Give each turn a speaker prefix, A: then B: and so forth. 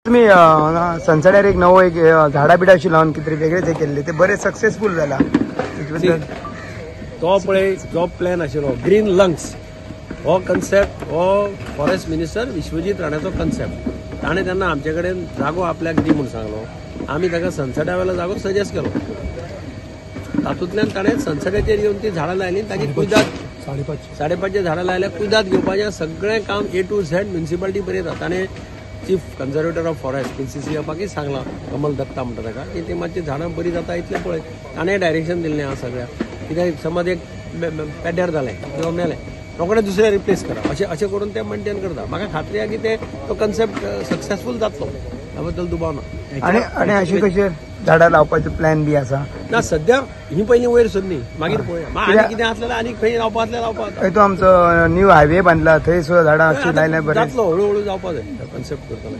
A: तुमी सनसेटार एक नवो एक झाडां बिडां अशी लावन कितें वेगळेच हे केल्ले, ते बरे सक्सेसफूल जाला.
B: तो पळय जो प्लॅन आशिल्लो ग्रीन लंग्स हो कन्सेप्ट हो फॉरेस्ट मिनिस्टर विश्वजीत राण्याचो कन्सेप्ट. ताणें तेन्ना आमचे कडेन जागो आपल्याक दी म्हूण सांगलो, आमी ताका सनसेटा वेलो जागो सजेस्ट केलो. तातूंतल्यान ताणें सनसेटाचेर येवन ती झाडां लायली, ताची कुयदाद 5.5 झाडां लायल्या, कुयदाद घेवपाचें सगळें काम ए टू झेड म्युनिसिपालिटी बरयता. ताणें चीफ कन्जर्वेटर ऑफ फॉरेस्ट PCCFाकय सांगलां, कमल दत्ता म्हणटा ताका, की ती मातशी झाडां बरी जाता इतलें पळय. ताणें डायरेक्शन दिल्लें आहा सगळ्याक, कित्याक समज एक पेड्ड्यार जालें किंवा मेलें रोखडें दुसरें रिप्लेस करा, अशें अशें करून ते मेनटेन करता. म्हाका खात्री आहा की ते तो कन्सेप्ट सक्सेसफूल जातलो, ह्या बद्दल दुबाव ना.
A: आनी आनी अशें कशें झाडां लावपाचो प्लॅन बी आसा
B: ना सद्या? ही पयलीं वयर सरली, मागीर पळोवया. आनी कितें आसलें आनी खंय लावपा आसलें लावपा.
A: तो आमचो न्यू हायवे बांदला थंय सुद्दां झाडां अशीं लायल्यार बरें
B: जातलो, हळू हळू जावपा जाय कन्सेप्ट करतले.